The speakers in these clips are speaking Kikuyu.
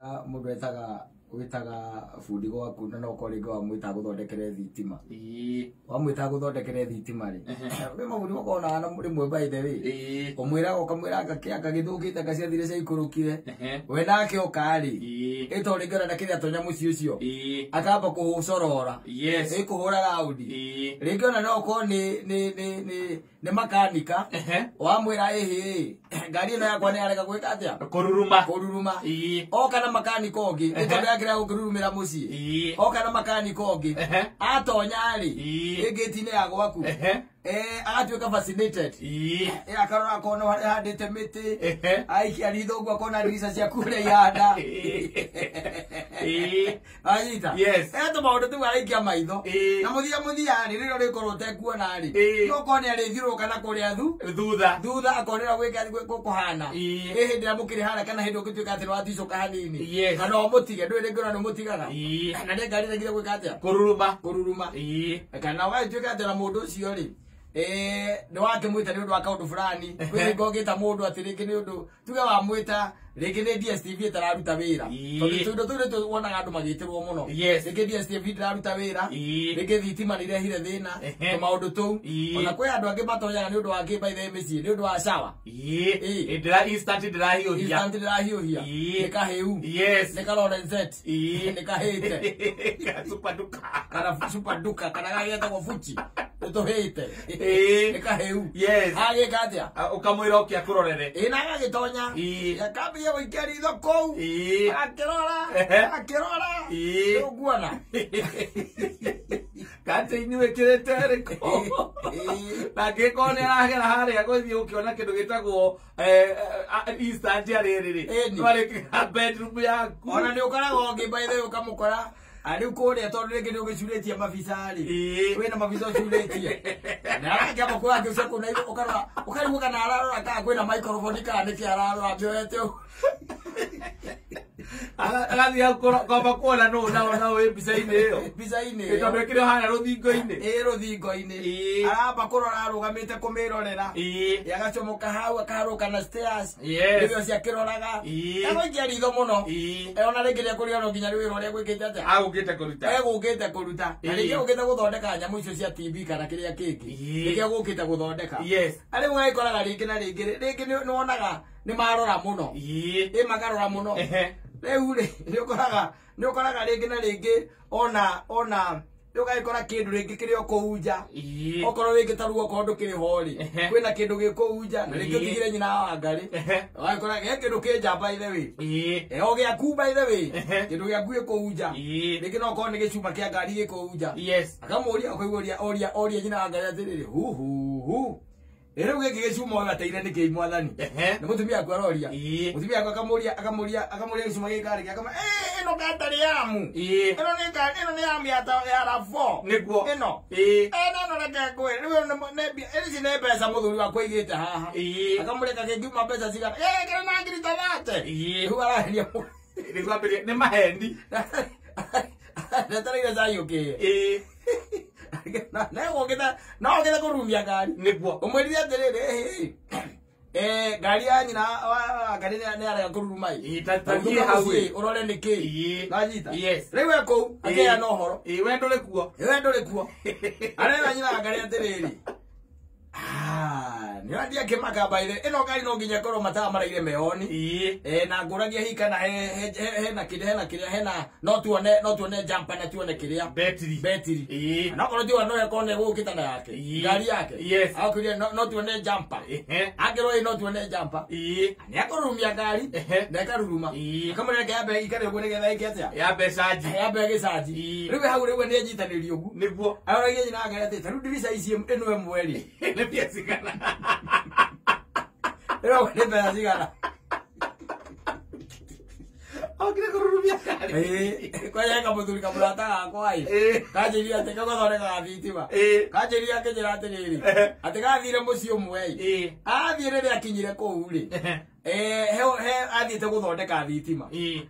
Mũndũ etaga witaga bundi gwaku na no korwo rĩngĩ wamwĩta gũthondekere thitima. Wamwĩta gũthondekere thitima rĩ, rĩ mabundi makoragwo na rĩmwe by the way ũmwĩraga ũkamwĩra anga gĩthũkĩte anga ciathire ciaikũrũkire. We nake oka rĩ, ĩto rĩngĩ ona ndakĩrĩa tonya mũciĩ ũcio, akamba kũũcorora, ĩkũhũra raundi. Rĩngĩ ona no ũkorwo nĩ makanika, wamwĩra ĩhĩ ngari ĩno yakwa nĩ yarega gwĩka atĩa, kũruruma. Kũruruma. Oka na makanika ũngĩ, nĩ tondũ yakĩrega gũkĩrurumĩra mũciĩ, oka na makanika ũngĩ, atonya rĩ, ĩ ngĩti-inĩ ya gwaku, agatuĩka fascinated. Akarora akona harĩa handĩte mĩtĩ, aikia ritho ũguo akona ndirica ciaku ũrĩa ihana. Anyita. Yes. Tũmaũndũ tũu araikia maitho. Na mũthia mũthia rĩ, rĩrĩa ũrĩkorwo ũtekuona rĩ, no ũkorwo nĩ arĩthiũrũrũka na kũrĩa thutha thutha akonera gwĩka kũhana. Ĩ hĩndĩ ĩrĩa mũkĩrĩ harĩa kana hĩndĩ ũngĩtuĩka atĩ nĩwaticũka hanini. Kana ũmũtige, ndũĩ rĩngĩ ona nĩũmũtigaga. Na nĩ ngari ĩregire gwĩka atĩa? Kũruruma. Kũruruma. Kana ũgagĩtuĩka atĩ ona mũndũ ũcio rĩ, nĩ wakĩmwĩta nĩ ũndũ wa kaũndũ fulani. Kwĩ rĩngĩ ũngĩta mũndũ atĩ rĩngĩ nĩ ũndũ tuge wamwĩta rĩngĩ nĩ DSTV ĩtararuta wĩra. Tondũ tũindo tũu nĩtuo wonaga andũ magĩtĩrwo mũno. Rĩngĩ DSTV ndĩraruta wĩra, rĩngĩ thitima nĩ irehire thĩna, tũmaũndũ tũu. Ona kwĩ andũ angĩ matonyaga nĩ ũndũ wa kĩ by the way mĩciĩ, nĩ ũndũ wa shower. Ndĩra instant ndĩrahiũhia. Instant ndĩrahiũhia. Nĩ kahĩu. Nĩ kalorenzet. Nĩ kahĩte. Super duka. Kana super duka, kana gagĩtagwo fuchi. Nĩtũhĩte. Nĩ kahĩu. Agĩka atĩa? Ũkamwĩra oke akũrorere. Ĩ na agagĩtonya. Akambia gũikia ritho kũu. Akĩrora, akĩrora. Nĩũkuona. Katĩ-inĩ wĩkĩrĩte ĩrĩkũ? Na angĩkorwo nĩ aragera harĩa gũthiĩ gũkĩona kĩndũ gĩtagwo instant arĩrĩ rĩ, nĩwarĩkĩra bedroom yaku. Ona nĩ ũkoraga ũngĩ by the way ũkamũkora rĩu kũrĩa tondũ rĩngĩ nĩ ũgĩcurĩtie mabica rĩ, kwĩna mabica ũcurĩtie na arakĩamba kuoya kĩu kũu na igũrũ, ũkarora ũkarigwo kana ararora kana kwĩna microphone kana nĩkĩ ararora amĩoete ũguo. Agathiĩ hau kwamba kuona nũ nao nao wĩ mbica-inĩ ĩyo. Mbica-inĩ ĩyo. Tondũ ĩkĩrĩ o harĩa rũthingo-inĩ. Ĩ rũthingo-inĩ. Aramba kũrora arũgamĩte kũmĩrorera. Agacomoka hau akaharũka na stairs. Nĩguo ũcio akĩroraga. Agũikia ritho mũno. Ona rĩngĩ nĩekũrĩa no nginya nĩ wĩra ũrĩa egwĩkĩte atĩa? Agũkĩte kũruta. Egũkĩte kũruta. Na rĩngĩ egũkĩte gũthondeka nyamũ icio cia TV kana kĩrĩa kĩngĩ. Nĩkĩo egũkĩte gũthondeka. Arĩ ũgagĩkoraga rĩngĩ na rĩngĩ, rĩngĩ nĩwonaga nĩ marora mũno. Ĩ makarora mũno. Rĩu rĩ, nĩ ũkoraga rĩngĩ na rĩngĩ ona nĩ ũgagĩkora kĩndũ rĩngĩ kĩrĩ o kũu nja. Okorwo rĩngĩ ta rĩu okorwo ndũkĩrĩ ho rĩ, kwĩna kĩndũ gĩ kũu nja, na rĩngĩ ũtigire nyina wa Wangarĩ. Ũgagĩkora he kĩndũ kĩ nja by the way. O gĩaku by the way. Kĩndũ gĩaku gĩ kũu nja. Rĩngĩ no okorwo nĩ gĩcuma kĩa ngari gĩ kũu nja. Akamũria, ũkaigua oria nyina wa Wangarĩ atĩrĩrĩ, hu, hu, hu. Rĩu gĩkĩ gĩcuma ũyũ ateire nĩ kĩi mwathani. Nĩ mũtumia aku aroria. Mũtumia aku akamũria gĩcuma gĩkĩ karĩ kĩa, akamũria, ĩno gatarĩ yamu. Ĩno nĩ ngari, ĩno nĩ yamu ya ta, ya RAV4. Nĩguo. Ĩno. Ĩno reke ngwĩre. Rĩu ĩno nĩ mbia, ici nĩ mbeca mũthuri wakwa aigĩte haha. Akamũria kangĩngiuma mbeca cigana. Kĩrĩ na ngiri ta thate. Rĩu araheria mũ- Rĩu ambĩrĩria, nĩ maheni. Ndetereire cai ũkĩhe. No ũgĩte kũrurumia ngari. Nĩguo. Ũmwĩrire atĩrĩrĩ, ngari ya nyina wa ngari nĩ arega kũruruma ĩ. Ta Ũndũ thiĩ hau ũcio ĩ. ũrore nĩ kĩ. Nanyita. Yes. Rĩu e kũu, akĩheana ũhoro. We ndũrĩ kuo. We ndũrĩ kuo. Arera nyina wa ngari atĩrĩrĩ. Nĩ ũrathiĩ akĩmaka by the way. Ĩno ngari no nginya ĩkorwo matawa maraire meoni. Na ngũragia hihi kana hena kĩrĩa, hena kĩrĩa, hena, no tuone, no tuone jumper na tuone kĩrĩa. Betiri. Betiri. Na okorwo ti no ĩkorwo nĩ ĩgũkĩte na yake. Ngari yake. Akwĩrire no tuone jumper. Angĩrwo ĩ no tuone jumper. Nĩ akũrurumia ngari. Na ĩkaruruma. Akamwĩra reke yambe ĩikare ũguo nĩgetha ĩke atĩa? Yambe ĩcanji. Yambe ĩgĩcanji. Rĩu hau rĩu nĩ anyitanĩrio ũguo. Nĩguo. Aroragia nyina wa ngari atĩ, ta rĩu ndirica ici ĩno ĩmwe rĩ. Nĩ mbia cigana? Ĩno nĩ mbeca cigana? Okire kũrurumia ngari. Kwanja he kamũthuri kamũrata gakwa ĩ. Kanjĩrire atĩ gagũthondekaga thitima. Kanjĩrire akĩnjĩra atĩrĩrĩ, atĩ gathire mũciĩ ũmwe ĩ. Athiĩ rĩrĩa akinyire kũu rĩ. He athiĩte gũthondeka thitima.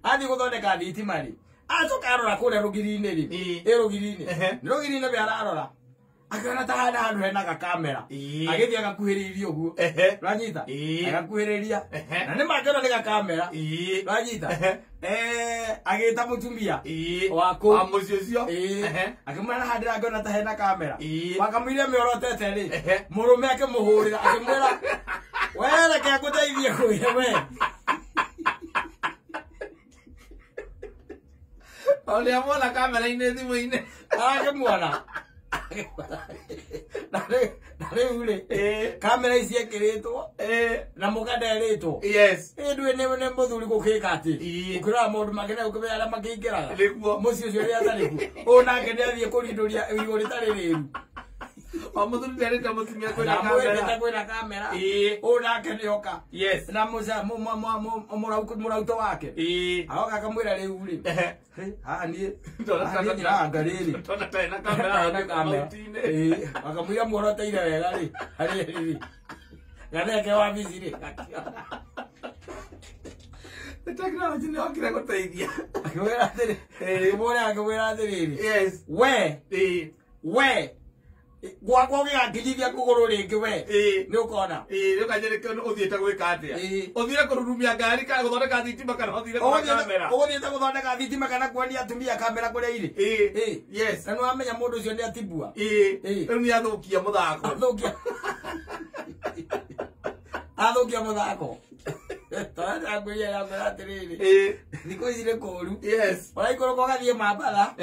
Athiĩ gũthondeka thitima rĩ. Acoka arora kũrĩa rũgiri-inĩ rĩ. Ĩ rũgiri-inĩ. Nĩ rũgiri-inĩ we ararora. Akiona ta hana handu hena gakamera. Agĩthiĩ agakuhĩrĩirie ũguo. Ũranyita? Agakuhĩrĩria. Na nĩ makĩona nĩ gakamera. Ũranyita? Agĩta mũtumia wa kũu. Wa mũciĩ ũcio. Akĩmwĩra haha ndĩrakĩona ta hena kamera. Wakamũiria mĩorotete rĩ, mũrũme akĩmũhũrĩra akĩmwĩra we reke ngũteithie kũiya we. Ũrĩa muona kamera-inĩ thimũ-inĩ. Arakĩmuona. Na rĩu rĩ, kamera ici ekĩrĩtwo na mũka nderĩtwo. Yes. Ĩ nĩ mũthuri gũkĩka atĩ ũkĩrora maũndũ make na ũkĩmenya arĩa makĩingĩraga. Nĩguo. Mũciĩ ũcio ũrĩa atarĩ kuo. Ũyũ nake nĩ athiĩ kũrindũria irigũ rĩtarĩ rĩru. O mũthuri nderĩte mũtumia kwĩna kamera. Ndamwĩrĩte kwĩna kamera. Ũyũ nake nĩ oka. Yes. Na mũrauto wake. Aroka akamwĩra rĩu rĩ. Haha niĩ ndĩranga rĩrĩ. Tona ta ena kamera. Akamwĩra muoroteire wega rĩ. Harĩa rĩ. Gatheke wabici rĩ. Tekinoronjĩ nĩ yokire gũteithia. Akĩmwĩra atĩrĩ. Akĩmwĩra atĩrĩrĩ. Yes. We. We. Gwakwa ũgĩgakinyithia kũgũrũ rĩngĩ we. Nĩ ũkona. Rĩu kanjĩrĩke ũthiĩte gwĩka atĩa? Ũthiire kũrurumia ngari kana gũthondeka thitima kana ũthiire kũgũra kamera? Ũgũthiĩte gũthondeka thitima kana kuonia atumia kamera kũrĩa irĩ? Yes. Na nĩ wamenya mũndũ ũcio nĩ atibua. Rĩu nĩ athũkia mũthako. Athũkia mũthako. Tondũ ndakwĩra atĩrĩrĩ. Thikũ ici nĩ kũũru. Yes. Ũraikũrũka ũgathiĩ Mambatha.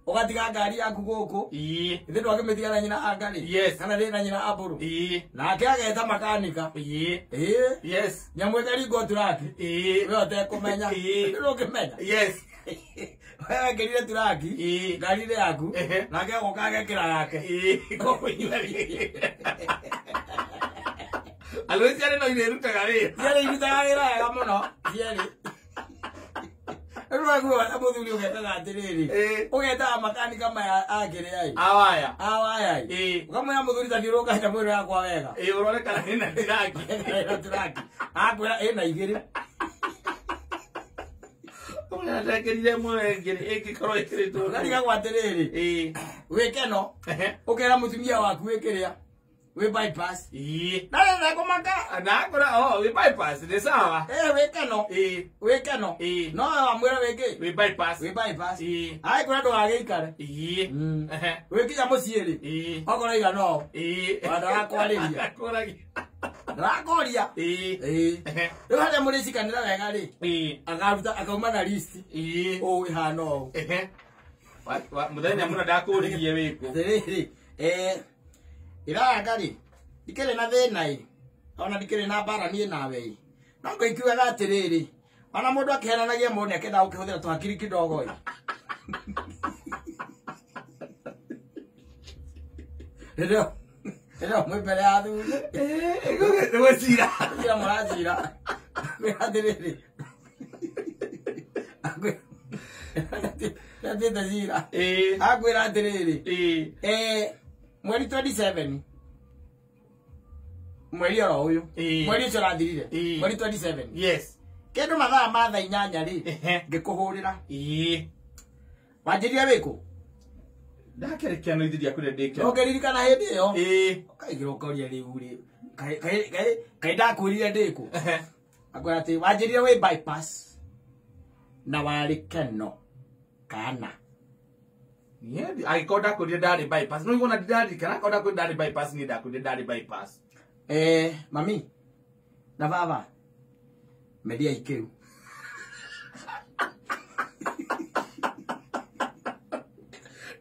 Ũgatiga ngari yaku gũkũ. Ithe ndwakĩmĩtiga na nyina Angarĩ. Yes. Kana thĩ na nyina Ambũrũ. Nake ageta makanika. Yes. Nyamũ ĩkaringwo turaki. We ũtekũmenya. Ndũkĩmenya. Yes. We wekĩrire turaki ngari-inĩ yaku. Nake agoka agekĩra yake. Andũ ciarĩ no irĩrutaga wĩra. Ciarĩ irutaga wĩra wega mũno. Ciarĩ. Rĩu waigua mũthuri ũgetaga atĩrĩrĩ. Ũgetaga makanika maya akĩrĩa ĩ. Awaya. Awaya ĩ. Ũkamwĩra mũthuri ta thiũrũrũka nyamũ ĩno yakwa wega. Ũrore kana ĩna tiraki. Ĩna tiraki. Akwĩra ĩna igĩrĩ. Ũmwĩra ndekĩrire ĩmwe ĩngĩ ĩngĩkorwo ĩkĩrĩtwo. Ũkarigagwo atĩrĩrĩ. Wĩkeno. Ũkera mũtumia waku wĩkĩrĩa. We bypass. Na na kumaka. Na kura oh we bypass ni sawa. We kano. We kano. No amwira wiki. We bypass. We bypass. Ai kura ndugagĩikare. Wĩkinya mũciĩ rĩ. Okorwo iga no. Ndarakwariria. Ndarakoria. Rĩu harĩa mũrĩcikanĩra wega rĩ. Akaruta akauma na list. Ũũ ĩhana ũũ. Mũthenya mũno ndakũririe wĩkũ. Atĩrĩrĩ. Iranga rĩ, ndikĩrĩ na thĩna ĩ, ona ndikĩrĩ na mbara niĩ nawe ĩ. No ngũikiugaga atĩrĩrĩ, ona mũndũ akĩhenanagia mũndũ nĩakĩendaga gũkĩhũthĩra tũhakiri kidogo ĩ. Rĩrĩa mwĩ mbere ya athuri. Nĩ gwĩcira. Gwĩcira mũracira. Ngwĩra atĩrĩrĩ. Ndathiĩte cira. Akwĩra atĩrĩrĩ. Mweri 27 mweri oro ũyũ mweri ũcio ũrathirire mweri 27 yes kĩndũ mathaa ma thaa 8 rĩ ngĩkũhũrĩra wanjĩrire wĩkũ ndakĩrĩkia no ithiria kũrĩa ndĩkĩra ũngĩririkana hĩndĩ ĩyo ũkaigĩra ũkoria rĩu rĩ kaĩ ndakwĩrire ndĩkũ akwĩra atĩ wanjĩrire wĩ bypass na warĩ Keno kana Angĩkorwo ndakwĩrire ndarĩ bypass no igona ndirarikana angĩkorwo ndakwĩrire ndarĩ bypass niĩ ndakwĩrire ndarĩ bypass. Mami na baba meria ikĩu.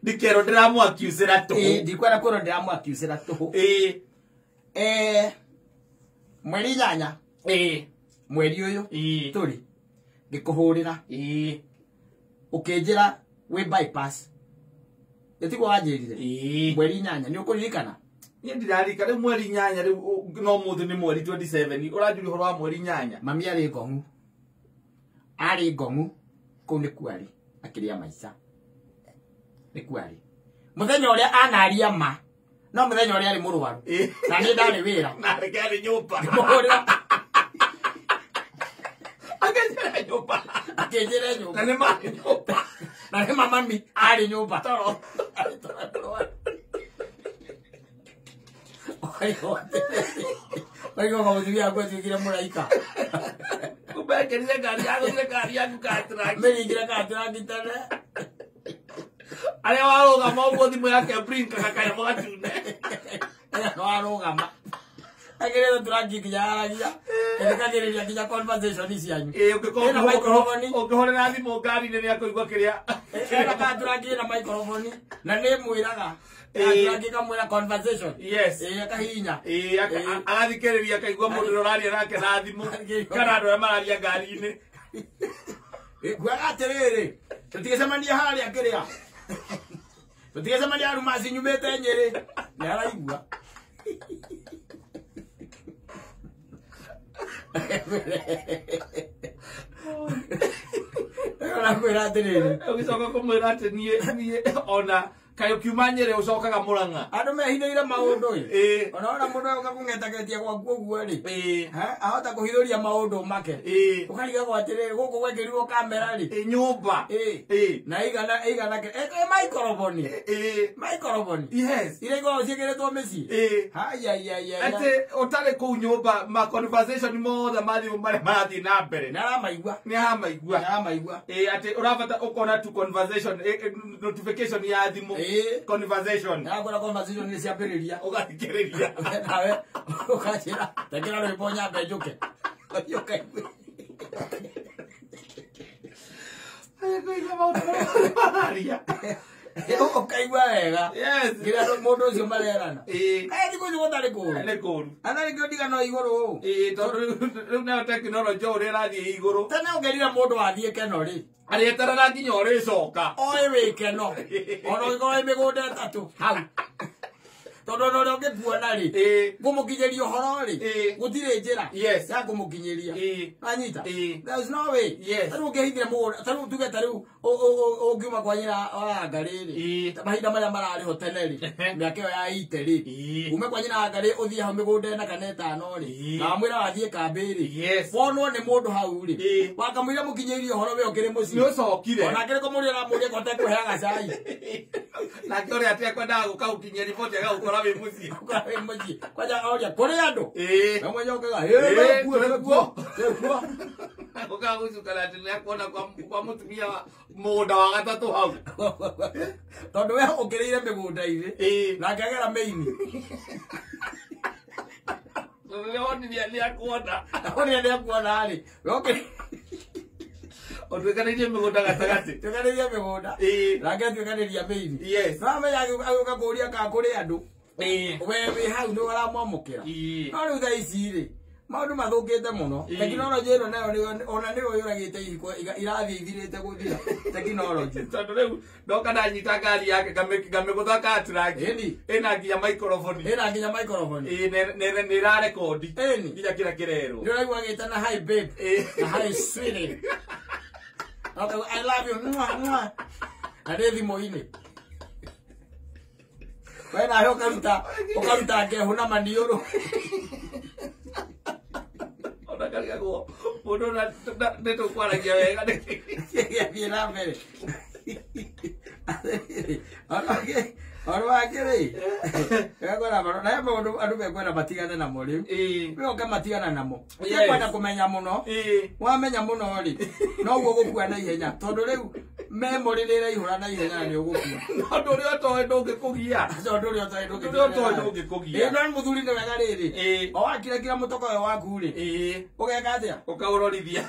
Ndikerwo ndĩramwakiucĩra tũhũ. Ndikwenda kwĩrwo ndĩramwakiucĩra tũhũ. Mweri 8 mweri ũyũ tũrĩ ngĩkũhũrĩra ũkĩnjĩra wĩ bypass. Nĩtiguo wanjĩrire mweri 8 nĩ ũkũririkana? Niĩ ndirarika rĩu mweri 8 rĩu no mũthĩ nĩ mweri 27 ũranjũria ũhoro wa mweri 8. Mami arĩ ngong'u. Arĩ ngong'u kũu nĩkuo arĩ akĩrĩa maica. Nĩkuo arĩ. Mũthenya ũrĩa anaria ma no mũthenya ũrĩa arĩ mũrwaru. Na niĩ ndarĩ wĩra. Na reke arĩ nyũmba. Ngĩmũhũrĩra. Akĩnjĩra nyũmba. Akĩnjĩra nyũmba. Na nĩ marĩ nyũmba. Na nĩ mami arĩ nyũmba. Toro. Ũkarigwo mũtumia waku atuĩkire mũraika. Kumbe ekĩrire ngari agũthire ngari yaku katraki. Mĩringire katraki tene. Arĩa warũgama ũguo thimũ yake blinkaga kanyamũ gatune. Warũgama. Agĩrĩte turaki nginya yaragia. Ĩthikagĩrĩria nginya conversation cianyu. Ĩĩ ũngĩhũrĩra thimũ ngari-inĩ nĩakũigua kĩrĩa. Ĩna katuraki ĩna microphone na nĩĩmwĩraga. Katuraki kamwĩra conversation. Yes. Ĩĩ akahihinya. Ĩĩ agathikĩrĩria akaigua mũndũ ũrĩa ũraria nake na thimũ kana andũ arĩa mararia ngari-inĩ. Nguaga atĩrĩrĩ, tũtigĩcemania harĩa kĩrĩa. Tũtigĩcemania Arumasi nyumĩte Nyĩrĩ. Nĩaraigua. Ũrakwĩra atĩrĩrĩ. Ũgĩcoka kũmwĩra atĩ niĩ ona kaĩ ũkiuma Nyĩrĩ ũcokaga Mũrang'a. Andũ mehithĩire maũndũ ĩ. Ĩĩ. Ona wona mũndũ agũka kũng'etagetia gwaku ũguo rĩ. Ĩĩ. Ahota kũhithũria maũndũ make. Ĩĩ. Ũkarigagwo atĩrĩrĩ gũkũ gwekĩrirwo kamera rĩ. Ĩ nyũmba. Ĩĩ. Ĩĩ. Na igana microphone. Ĩĩ. Microphone. Yes. Iria ikoragwo ciĩkĩrĩtwo mĩciĩ. Ĩĩ. Haiaiaiai. Atĩ ũtarĩ kũu nyũmba ma conversation mothe ma thimũ marĩa marathiĩ na mbere. Nĩaramaigua. Nĩaramaigua. Nĩaramaigua. Ĩĩ atĩ ũrabata ũkona tu conversation notification ya thimũ. Conversation. Nĩarakwĩra conversation nĩ ciambĩrĩria. Ũgathikĩrĩria. Nawe ũkanjĩra tekĩra rwĩmbo nyambe njũke. Ũkaigue. Kũigua maũndũ marĩa mararia. Ũkaigua wega. Yes. Kĩrĩa mũndũ ũcio marerana. Ĩĩ. Kaĩ thikũ ici gũtarĩ kũũru. Nĩ kũũru. Ana nĩkĩo ndigano igũrũ ũũ. Ĩĩ tondũ rĩu nayo tekinoronjĩ ũrĩa ĩrathiĩ igũrũ. Tene ũngĩrire mũndũ wathiĩ Keno rĩ. Arĩeterera nginya ũrĩcoka. Oĩ wĩ Keno. Ona ũngĩkorwo wĩ mĩgũnda ĩtatũ hau. Tondũ ona ũrĩa ũngĩkuona rĩ. Kũmũkinyĩria ũhoro rĩ. Gũtirĩ njĩra. Yes. Ya kũmũkinyĩria. Ĩĩ. Wanyita? Ĩĩ. There is no way. Yes. Ta rĩu ũngĩhithire mũgũnda, ta rĩu tuge ta rĩu ũngiuma kwa nyina wa Ngarĩ rĩ. Ĩĩ. Mahinda marĩa mararĩ ho tene rĩ. Mĩaka ĩyo ya ite rĩ. Ĩĩ. Ume kwa nyina wa Ngarĩ ũthiĩ hau mĩgũnda ĩna kana ĩtano rĩ. Ĩĩ. Na wamwĩra wathiĩ kambĩ rĩ. Yes. Wonwo nĩ mũndũ hau rĩ. Ĩĩ. Wakamũira mũkinyĩirie ũhoro we ũkĩrĩ mũciĩ. Nĩ ũcokire. Ona akĩrĩ kũmũria ũramũria ko atekũheaga cai. Nake ũrĩa atĩ ekwendaga gũka gũkinyia riboti agagũkora wĩ mũciĩ. Gũkora wĩ mũciĩ. Kwanja oria kũrĩ andũ. Ĩĩ. We mwenyewe ũkauga, ĩĩ, Ĩĩ, twĩ kuo, twĩ kuo. Ũkaga gũcukana atĩ nĩakuona kwa mũtumia wa mũgũnda wa gatatũ hau. Tondũ we ũkĩrĩire mĩgũnda-inĩ. Ĩĩ. Nake agera mĩini. Tondũ nĩwonire nĩakuona. Wonire nĩakuona rĩ. We ũkĩrĩ Ũtuĩkanĩirie mĩgũnda gatagatĩ. Tuĩkanĩirie mĩgũnda. Ĩĩ. Nake atuĩkanĩria mĩini. Yes. No amenya agĩũka kũũria kana kũrĩ andũ. Ĩĩ. We wĩ hau nĩ ũramwamũkĩra. Ĩĩ. No rĩu thaa ici rĩ, maũndũ mathũkĩte mũno. Ĩĩ. Tekinoronjĩ ĩno nayo ona nĩyo yũragĩte ihiko irathiĩ ithirĩte gũthira. Tekinoronjĩ. Tondũ rĩu ndoka ndanyita ngari yake ngamĩgũtha katraki. Ĩni. Ĩna nginya microphone. Ĩna nginya microphone. Ĩĩ nĩ ĩrarekondi. Ĩni. Nginya kĩrĩa kĩrerwo. Nĩ ũraigua agĩtana hi babe. Ĩĩ. Na hi sweetie. Akauga, I love you. Mwah, mwah. Na nĩ thimũ-inĩ. We nawe ũkaruta ngehũ na maniũrũ. Ona karigagwo mũndũ nĩ tũkwaragia wega nĩkĩ. Gĩathiĩ na mbere. Ũhoro wake rĩ, ũgakora na he maũndũ andũ mekwenda matigane namo rĩu. Ĩĩ. We ũka matigana namo. Yes. Ũtekwenda kũmenya mũno. Ĩĩ. Wamenya mũno rĩ, noguo ũgũkua na ihenya. Tondũ rĩu memory nĩ ĩraihũra na ihenya na nĩ ũgũkua. Tondũ ũrĩa ũtoĩ ndũngĩkũgia. Tondũ ũrĩa ũtoĩ ndũngĩkũgia. Ũrĩa ũtoĩ ndũngĩkũgia. Ĩĩ, no mũthuri nĩ wega rĩrĩ. Ĩĩ. O wakirakira mũtoko ũyũ waku rĩ. Ĩĩ. Ũgeka atĩa? Ũkaũrorithia.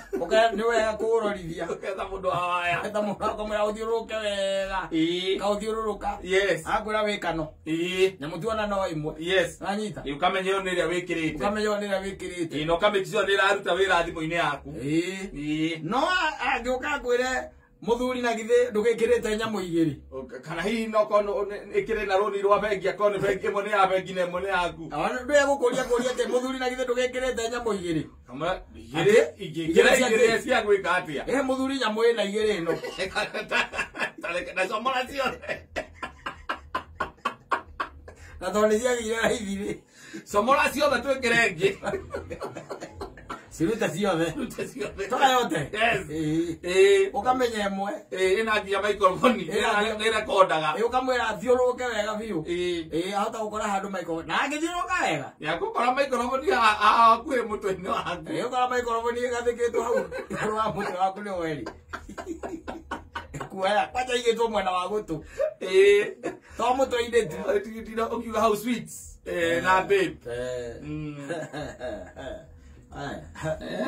Nĩ wega kũũrorithia. Ũgetha mũndũ wa waya. Ũgetha mũndũ ũkamwĩra ũthiũrũrũke wega. Ĩĩ. Kaũthiũrũrũka. Yes. Akwĩra wĩ kano. Ĩĩ. Nyamũ tuona no ĩmwe. Yes. Wanyita? Ĩĩ, ũkamenya ĩyo nĩ ĩrĩa wĩkĩrĩte. Ũkamenya ĩyo nĩ ĩrĩa wĩkĩrĩte. Ĩĩ, na ũkamake sure nĩ ĩraruta wĩra thimũ-inĩ yaku. Ĩĩ. Ĩĩ. No angĩũka akwĩre mũthuri na githĩ ndũgĩkĩrĩte nyamũ igĩrĩ. Kana hihi no korwo ĩkĩrĩ na rũni rwa bengi akorwo nĩ bengi ĩmwe nĩ ya bengi na ĩmwe nĩ yaku. Ona ndũgũkũria kũria atĩ mũthuri na githĩ ndũgĩkĩrĩte nyamũ igĩrĩ. Kamwe igĩrĩ ingĩkĩra igĩrĩ cia gwĩka atĩa? Ĩĩ mũthuri nyamũ ĩna igĩrĩ ĩno. Tareke na comora ciothe. Na tondũ nĩ ciagĩire raithi rĩ. Comora ciothe twĩkĩre ĩngĩ. Cirute ciothe. Rute ciothe. Toka yote. Yes. Ĩĩ. Ĩĩ. Ũkamenya ĩmwe. Ĩĩ, ĩna nginya microphone. Ĩna- Nĩ rekondaga. Ĩĩ, ũkamwĩra athiũrũrũke wega biũ. Ĩĩ. Ĩĩ, ahota gũkora handũ microphone. Na angĩthiũrũrũka wega. Ya gũkora microphone hakuhĩ mũtwe-inĩ waku. Ĩĩ, ũkora microphone ĩgathĩkĩtwo hau igũrũ wa mũtwe waku nĩ weri. Kuoya kwanja igĩtwo mwena wa gũtũ. Ĩĩ. To mũtwe-inĩ tu. Tigitira ũkiuga hau sweets. Na babe. Eh. Mm. Aya. Eh?